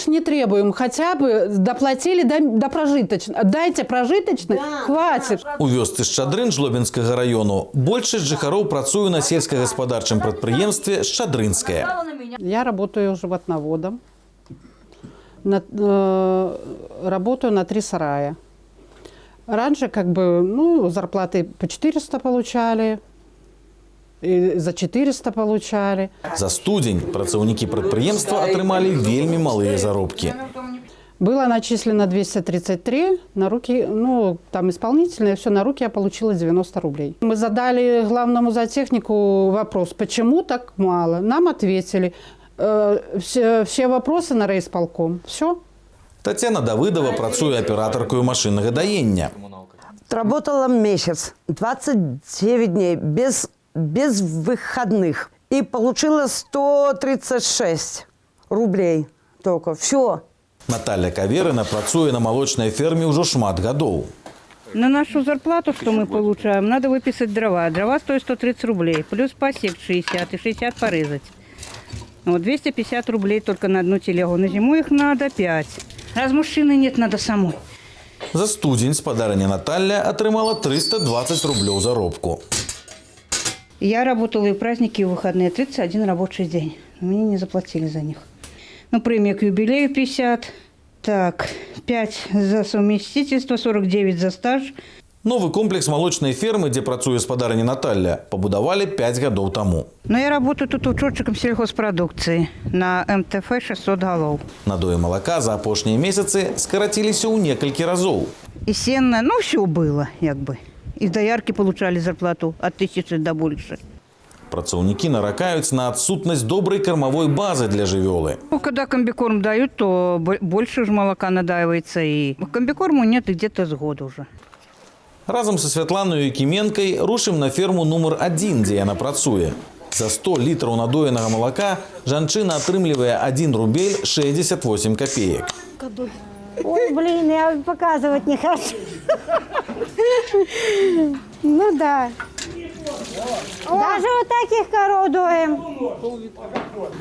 не требуем, хотя бы доплатили до прожиточного. Дайте прожиточный, хватит. У вёсцы Шчадрын Жлобінскага раёну большасць жыхароў працуе на сельскагаспадарчым прадпрыемстве «Шчадрынскае». Я работаю животноводом. Работаю на три сарая. Раньше как бы, ну, зарплаты по 400 получали, и за 400 получали. За студзень працаўнікі прадпрыемства атрымалі вельмі малыя заробкі. Было начислено 233 на руки, ну, там исполнительное, все на руки я получила 90 рублей. Мы задали главному зоотехнику вопрос, почему так мало? Нам ответили, все вопросы на райисполком. Все. Таццяна Давыдова працуе аператаркаю машыннага даення. Работала месяц, 29 дней, без выходных. И получила 136 рублей только. Все. Наталля Каверына працуе на малочнай ферме ўжо шмат гадоў. На нашу зарплату, что мы получаем, надо выписать дрова. Дрова стоят 130 рублей, плюс посек 60 и 60 порезать. Вот 250 рублей только на одну телегу. На зиму их надо 5. Раз мужчины нет, надо самой. За студзень спадарыня Наталля атрымала 320 рублёў заробку. Я работала и в праздники, и в выходные. 31 рабочий день. Мне не заплатили за них. Ну, премия к юбилею 50. Так, 5 за совместительство, 49 за стаж. Новы комплекс малочнай фермы, дзе працуе спадарыня Наталля, пабудавалі 5 гадоў таму. Но я работаю тут учетчиком сельхозпродукции на МТФ 600 голов. Надоі малака за апошнія месяцы скараціліся ў некалькі разоў. И сено, ну, все было, як бы. И доярки получали зарплату от 1000 до больше. Працаўнікі наракаюць на адсутнасць добрай кармавой базы для жывёлы. Ну, когда комбикорм дают, то больше же молока надаивается. И комбикорму нет где-то с года уже. Разам са Святланаю Якіменкай рушым на ферму нумар 1, дзе яна працуе. За 100 літраў надоенага малака жанчына атрымлівае 1 рубель 68 копеек. Ой, блин, я показывать не хочу. Ну да. Даже вот таких коров доим.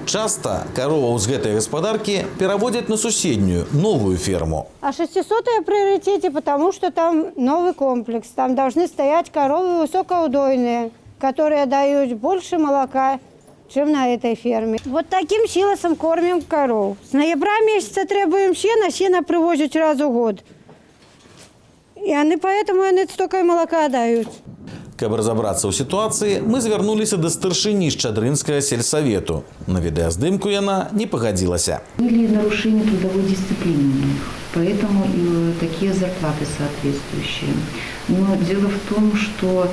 Часта кароваў з гэтай гаспадаркі пераводзяць на суседнюю, новую ферму. А 600 в приоритете, потому что там новый комплекс. Там должны стоять коровы высокоудойные, которые дают больше молока, чем на этой ферме. Вот таким силосом кормим коров. С ноября месяца требуем сена, сено привозят раз в год. И они поэтому они столько и молока дают. Каб разабрацца ў сітуацыі, мы звярнуліся да старшыні Шчадрынскага сельсавету. На відэаздымку яна не пагадзілася. Были нарушения трудовой дисциплины у них, поэтому и такие зарплаты соответствующие. Но дело в том, что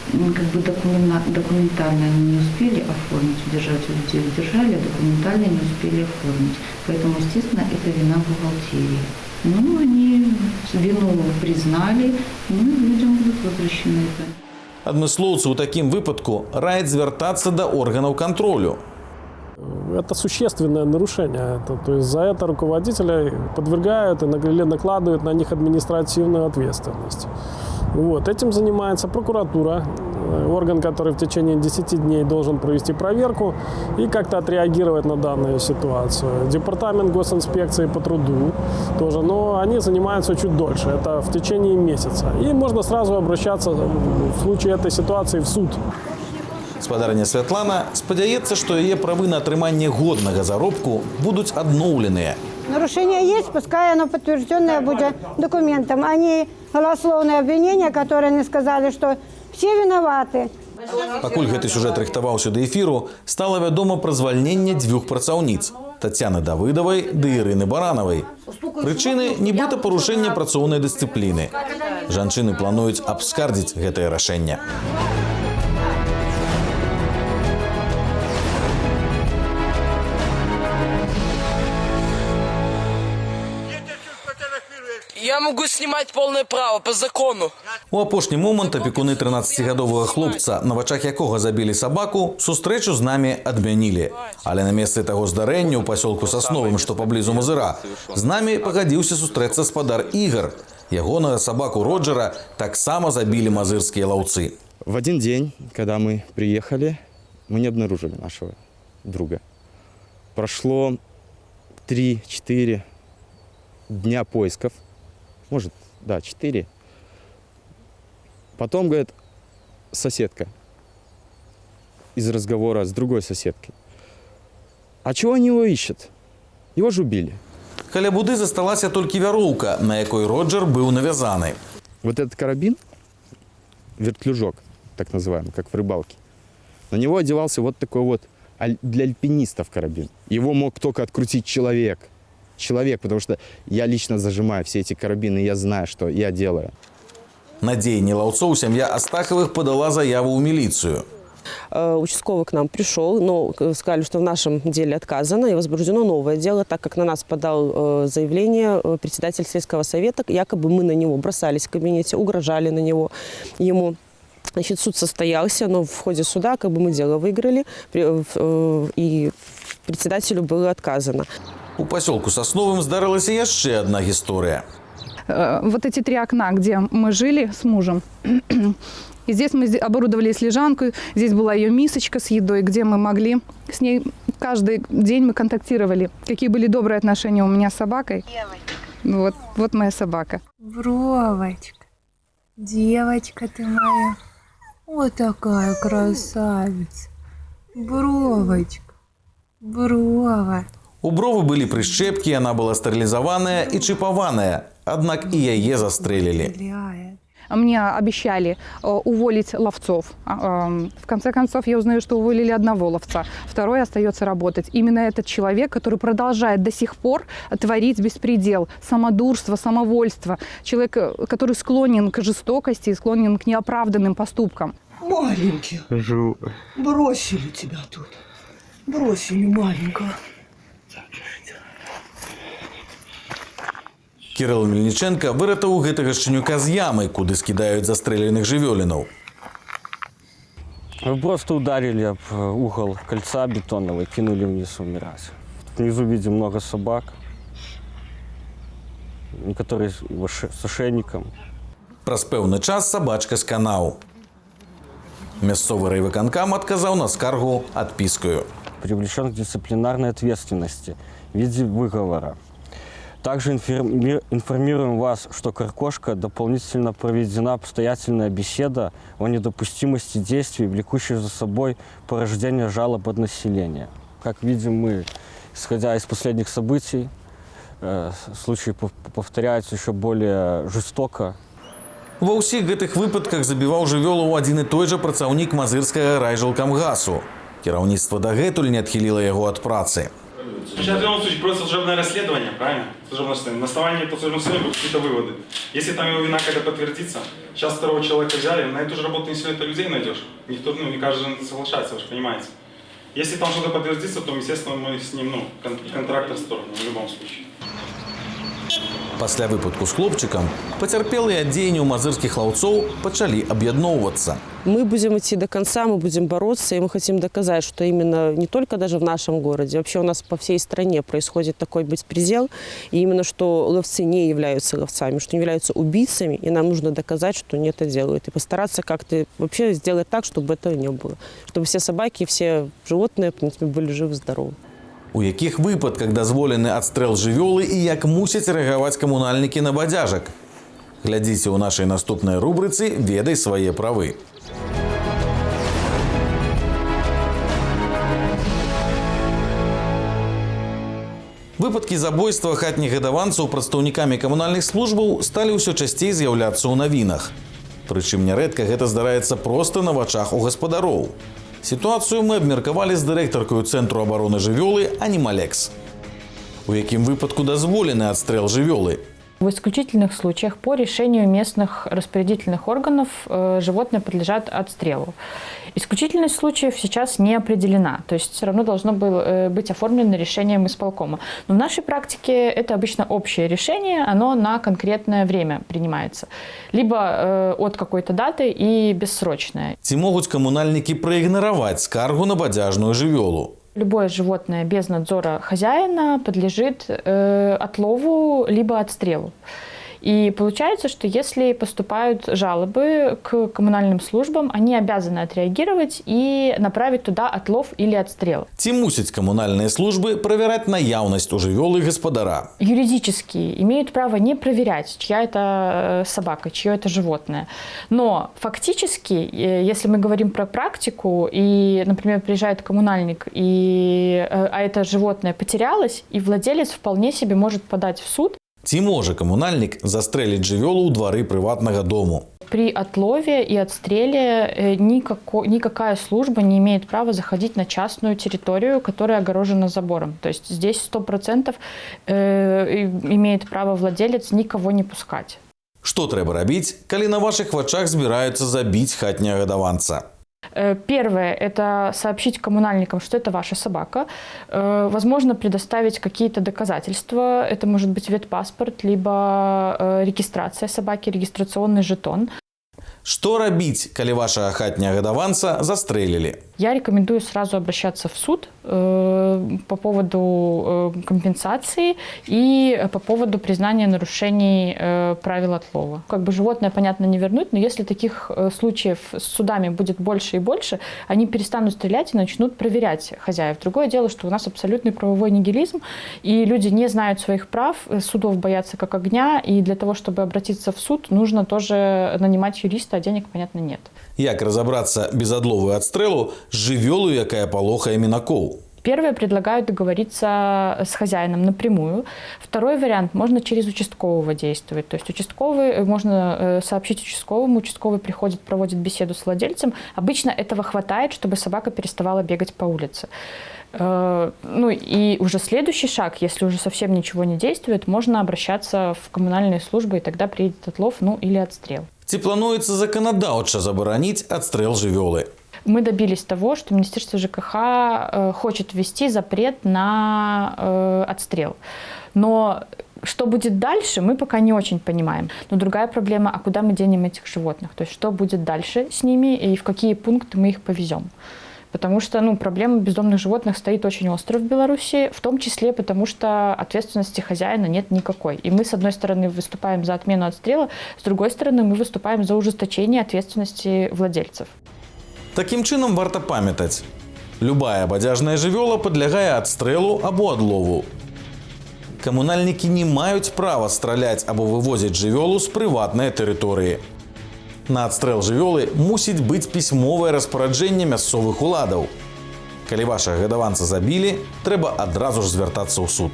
как бы документально они не успели оформить, удержать у людей удержали, а документально не успели оформить. Поэтому, естественно, это вина бухгалтерии. Ну, они вину признали, ну и людям будут возвращены это. Адмыслоўцы ў такім выпадку раяць звяртацца да органаў кантролю. Это существенное нарушение. То есть за это руководителя подвергают или накладывают на них административную ответственность. Вот. Этим занимается прокуратура, орган, который в течение 10 дней должен провести проверку и как-то отреагировать на данную ситуацию. Департамент госинспекции по труду тоже, но они занимаются чуть дольше, это в течение месяца. И можно сразу обращаться в случае этой ситуации в суд. Спадарыня Святлана спадзяецца, што яе правы на атрыманне годнага заробку будуць адноўленыя. Нарушение есть, пускай оно подтвержденное будет документом, а не голословное обвинение, которое они сказали, что все виноваты. Пакуль гэты сюжэт рыхтаваўся да эфіру, стала вядома пра звальненне дзвюх працаўніц Тацяны Давыдавай ды Ірыны Баранавай. Прычыны нібыта парушэння працоўнай дысцыпліны. Жанчыны плануюць абскардзіць гэтае рашэнне. Я могу снимать полное право по закону. У апошні момант апекуны 13-гадовага хлопца, на вачах якога забілі сабаку, сустрэчу з намі адмянілі. Але на месцы таго здарэння ў пасёлку Сасновым, што паблізу Мазыра, з намі пагадзіўся сустрэцца спадар Ігар. Ягонага сабаку Роджера таксама забілі мазырскія лаўцы. В один день, когда мы приехали, мы не обнаружили нашего друга. Прошло 3-4 дня поисков, может, да, 4. Потом, говорит, соседка из разговора с другой соседкой. А чего они его ищут? Его же убили. Каля буды засталася толькі вяроўка, на якой Роджер быў навязаны. Вот этот карабин, вертлюжок, так называемый, как в рыбалке, на него одевался вот такой вот для альпинистов карабин. Его мог только открутить человек. Человек, потому что я лично зажимаю все эти карабины, я знаю, что я делаю. На дзеянні лаўцоў сям'я Астахавых падала заяву ў міліцыю. Участковый к нам пришел, но сказали, что в нашем деле отказано и возбуждено новое дело, так как на нас подал заявление председатель сельского совета, якобы мы на него бросались в кабинете, угрожали на него, ему. Значит, суд состоялся, но в ходе суда как бы мы дело выиграли, и председателю было отказано. У пасёлку Сасновым здарылася яшчэ одна гісторыя. Вот эти три окна, где мы жили с мужем, и здесь мы оборудовали лежанку, здесь была ее мисочка с едой, где мы могли с ней каждый день мы контактировали. Какие были добрые отношения у меня с собакой. Вот, вот моя собака. Бровочка, девочка ты моя, вот такая красавица. Бровочка, брова. У Бровы былі прышчэпкі, яна была стэрылізаваная і чыпаваная, аднак і яе застрэлілі. Мне обещали уволить ловцов. В конце концов, я узнаю, что уволили одного ловца. Второй остается работать. Именно этот человек, который продолжает до сих пор творить беспредел, самодурство, самовольство. Человек, который склонен к жестокости и склонен к неоправданным поступкам. Маленький. Бросили тебя тут. Бросили маленького. Кірыл Мельнічэнка выратаваў гэтага шчанюка з ямы, куды скідаюць застрэленых жывёлінаў. Вы просто ударили об угол кольца бетонного и кинули вниз умирать. Внизу видим много собак, некоторые с ошейником. Праз пэўны час сабачка сканаў. Мясцовы райвыканкам адказаў на скаргу адпіскаю. Привлечен к дисциплинарной ответственности в виде выговора. Также информируем вас, что Каркошка дополнительно проведена обстоятельная беседа о недопустимости действий, влекущих за собой порождение жалоб от населения. Как видим мы, исходя из последних событий, случаи повторяются еще более жестоко. Ва ўсіх гэтых выпадках забіваў жывёлу адзін і той жа працаўнік Мазырскага райжалкамгасу. Кіраўніцтва дагэтуль не адхіліла яго ад працы. Сейчас в любом случае просто служебное расследование, правильно? Служебное расследование. На основании этого служебного расследования будут какие-то выводы. Если там его вина какая-то подтвердится, сейчас второго человека взяли, на эту же работу не всё это людей найдешь. Никто, ну, не каждый соглашается, вы же понимаете. Если там что-то подтвердится, то, естественно, мы с ним, ну, контракт расторгнем в любом случае. Пасля выпадку з хлопчыкам пацярпелыя ад дзеянняў мазырскіх лаўцоў пачалі аб'ядноўвацца. Мы будем идти до конца, мы будем бороться, и мы хотим доказать, что именно не только даже в нашем городе, вообще у нас по всей стране происходит такой беспредел, и именно что ловцы не являются ловцами, что не являются убийцами, и нам нужно доказать, что они это делают, и постараться как-то вообще сделать так, чтобы этого не было, чтобы все собаки, все животные, в принципе, были живы-здоровы. У якіх выпадках дазволены адстрэл жывёлы і як мусяць рэагаваць камунальнікі на бадзяжак? Глядзіце ў нашай наступнай рубрыцы «Ведай свае правы». Выпадкі забойства хатніх гадаванцаў прадстаўнікамі камунальных службаў сталі ўсё часцей з'яўляцца ў навінах. Прычым нярэдка гэта здараецца проста на вачах у гаспадароў. Сітуацыю мы абмеркавалі з дырэктаркаю Цэнтру абароны жывёлы «Анімалекс». У якім выпадку дазволены адстрэл жывёлы? В исключительных случаях по решению местных распорядительных органов животные подлежат отстрелу. Исключительность случаев сейчас не определена, то есть все равно должно было быть оформлено решением исполкома. Но в нашей практике это обычно общее решение, оно на конкретное время принимается. Либо от какой-то даты и бессрочное. Ці могуць камунальнікі праігнараваць скаргу на бадзяжную жывёлу? Любое животное без надзора хозяина подлежит отлову либо отстрелу. И получается, что если поступают жалобы к коммунальным службам, они обязаны отреагировать и направить туда отлов или отстрел. Ці мусяць камунальныя службы правяраць наяўнасць у жывёлы гаспадара? Юридически имеют право не проверять, чья это собака, чье это животное. Но фактически, если мы говорим про практику, и, например, приезжает коммунальник, а это животное потерялось, и владелец вполне себе может подать в суд. Ці можа камунальнік застрэліць жывёлу ў двары прыватнага дому? При отлове и отстреле никакая служба не имеет права заходить на частную территорию, которая огорожена забором. То есть здесь 100% имеет право владелец никого не пускать. Што трэба рабіць, калі на вашых вачах збіраюцца забіць хатняга гадаванца? Первое – это сообщить коммунальникам, что это ваша собака. Возможно, предоставить какие-то доказательства. Это может быть ветпаспорт, либо регистрация собаки, регистрационный жетон. Што рабіць, калі вашага хатняга гадаванца застрэлілі? Я рекомендую сразу обращаться в суд по поводу компенсации и по поводу признания нарушений правил отлова. Как бы животное, понятно, не вернуть, но если таких случаев с судами будет больше и больше, они перестанут стрелять и начнут проверять хозяев. Другое дело, что у нас абсолютный правовой нигилизм, и люди не знают своих прав, судов боятся как огня, и для того, чтобы обратиться в суд, нужно тоже нанимать юриста, а денег, понятно, нет. Як разобраться без отлову и отстрелу с жывёлаю, якая палохае мінакоў? Первое, предлагаю договориться с хозяином напрямую. Второй вариант, можно через участкового действовать. То есть участковый, можно сообщить участковому, участковый приходит, проводит беседу с владельцем. Обычно этого хватает, чтобы собака переставала бегать по улице. Ну и уже следующий шаг, если уже совсем ничего не действует, можно обращаться в коммунальные службы, и тогда приедет отлов, ну или отстрел. Ці плануецца заканадаўча забараніць адстрэл жывёлы? Мы добились того, что Министерство ЖКХ хочет ввести запрет на отстрел. Но что будет дальше, мы пока не очень понимаем. Но другая проблема, а куда мы денем этих животных? То есть что будет дальше с ними и в какие пункты мы их повезем? Потому что, ну, проблема бездомных животных стоит очень остро в Беларуси, в том числе потому, что ответственности хозяина нет никакой. И мы, с одной стороны, выступаем за отмену отстрела, с другой стороны, мы выступаем за ужесточение ответственности владельцев. Такім чынам, варта памятаць, любая бадзяжная жывёла падлягае адстрэлу або адлову. Камунальнікі не маюць права страляць або вывозіць жывёлу з прыватнай тэрыторыі. На адстрэл жывёлы мусіць быць пісьмовае распараджэнне мясцовых уладаў. Калі вашага гадаванца забілі, трэба адразу ж звяртацца ў суд.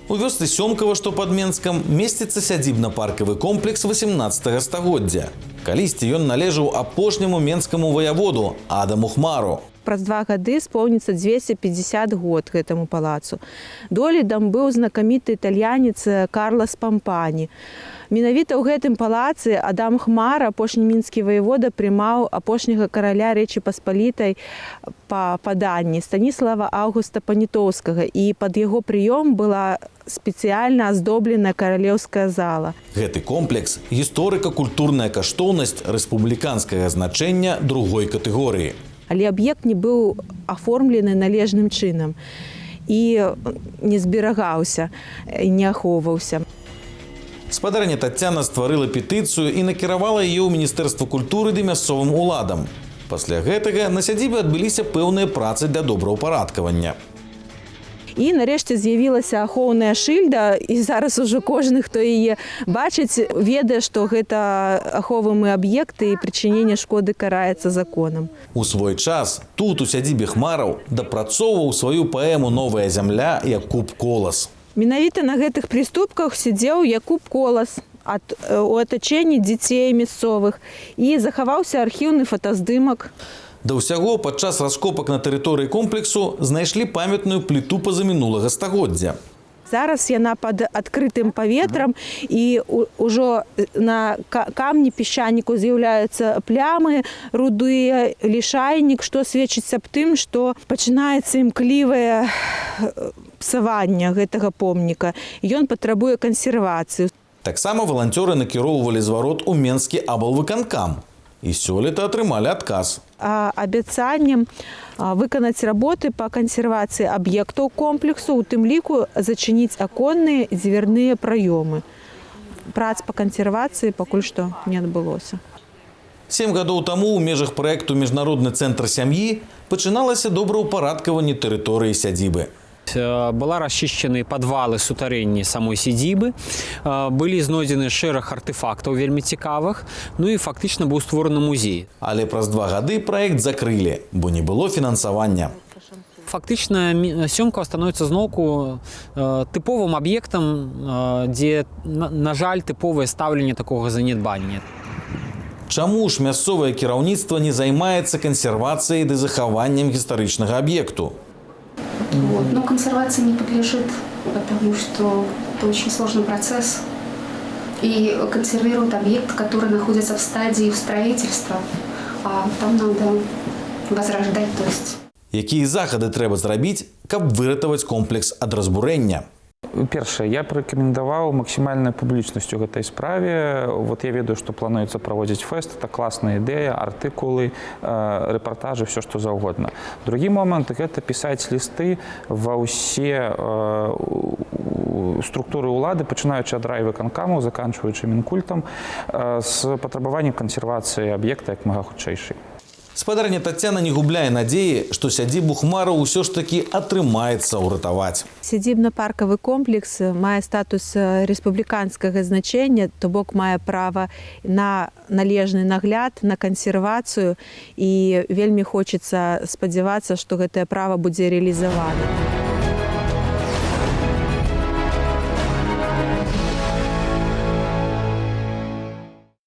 У вёсцы Сёмкава, што пад Менскам, месціцца сядзібна-паркавы комплекс 18 стагоддзя. Калісьці ён належаў апошняму менскаму ваяводу Адаму Хмару. Праз 2 гады споўніцца 250 год гэтаму палацу. Доледам быў знакаміты італьянец Карлос Пампані. Менавіта ў гэтым палацы Адам Хмар, апошні мінскі ваявода, прымаў апошняга караля Рэчы Паспалітай па паданні Станіслава Аўгуста Панітоўскага, і пад яго прыём была спецыяльна аздоблена каралеўская зала. Гэты комплекс гісторыка-культурная каштоўнасць рэспубліканскага значэння другой катэгорыі. Але аб'ект не быў аформлены належным чынам і не зберагаўся, не ахоўваўся. Спадарыня Тацяна стварыла петыцыю і накіравала яе ў Міністэрства культуры ды мясцовым уладам. Пасля гэтага на сядзібе адбыліся пэўныя працы для добраўпарадкавання. І нарэшце з'явілася ахоўная шыльда, і зараз ужо кожны, хто яе бачыць, ведае, што гэта аховамы аб'екты і прычыненне шкоды караецца законам. У свой час тут, у сядзібе Хмараў, дапрацоўваў сваю паэму «Новая зямля» Якуб Колас. Менавіта на гэтых прыступках сядзеў Якуб Колас у атачэнні дзяцей мясцовых, і захаваўся архіўны фотаздымак. Да ўсяго, падчас раскопак на тэрыторыі комплексу знайшлі памятную пліту пазамінулага стагоддзя. Зараз яна пад адкрытым паветрам, і ўжо на камні песчаніку з'яўляюцца плямы рудыя, лішайнік, што сведчыць аб тым, што пачынаецца імклівае псаванне гэтага помніка. Ён патрабуе кансервацыю. Таксама валанцёры накіроўвалі зварот у Менскі аблвыканкам. І сёлета атрымалі адказ. Абяцаннем выканаць работы па кансервацыі аб'ектаў комплексу, у тым ліку зачыніць аконныя і дзвярныя праёмы. Прац па кансервацыі пакуль што не адбылося. 7 гадоў таму ў межах праекту «Міжнародны цэнтр сям'і» пачыналася добраўпарадкаванне тэрыторыі сядзібы. Была расчышчаны падвалы, сутарэнні самой сядзібы, былі знойдзены шэраг артэфактаў вельмі цікавых, ну і фактычна быў створаны музей. Але праз 2 гады праект закрылі, бо не было фінансавання. Фактычна Сёмкава становіцца зноўку тыповым аб'ектам, дзе, на жаль, тыповае стаўленне такога занядбання. Чаму ж мясцовае кіраўніцтва не займаецца кансервацыяй ды захаваннем гістарычнага аб'екту? Вот. Но консервации не подлежит, потому что это очень сложный процесс. И консервируют объект, который находится в стадии строительства, а там надо возрождать, то есть. Якія захады трэба зрабіць, каб выратаваць комплекс ад разбурэння? Першае, я б рэкамендаваў максімальную публічнасць у гэтай справе. Вот я ведаю, што плануецца праводзіць фэст, это класная ідэя, артыкулы, рэпартажы, все што заўгодна. Другі момант — гэта пісаць лісты ва ўсе структуры ўлады, пачынаючы ад райвыканкаму, заканчваючы мінкультам, з патрабаваннем кансервацыі аб'екта як мага хутчэйшай. Спадарня Тацяна не губляе надзеі, што сядзібу Хмараў усё ж такі атрымаецца ўратаваць. Сядзібна-паркавы комплекс мае статус рэспубліканскага значэння, то бок мае права на належны нагляд, на кансервацыю, і вельмі хочацца спадзявацца, што гэтае права будзе рэалізавана.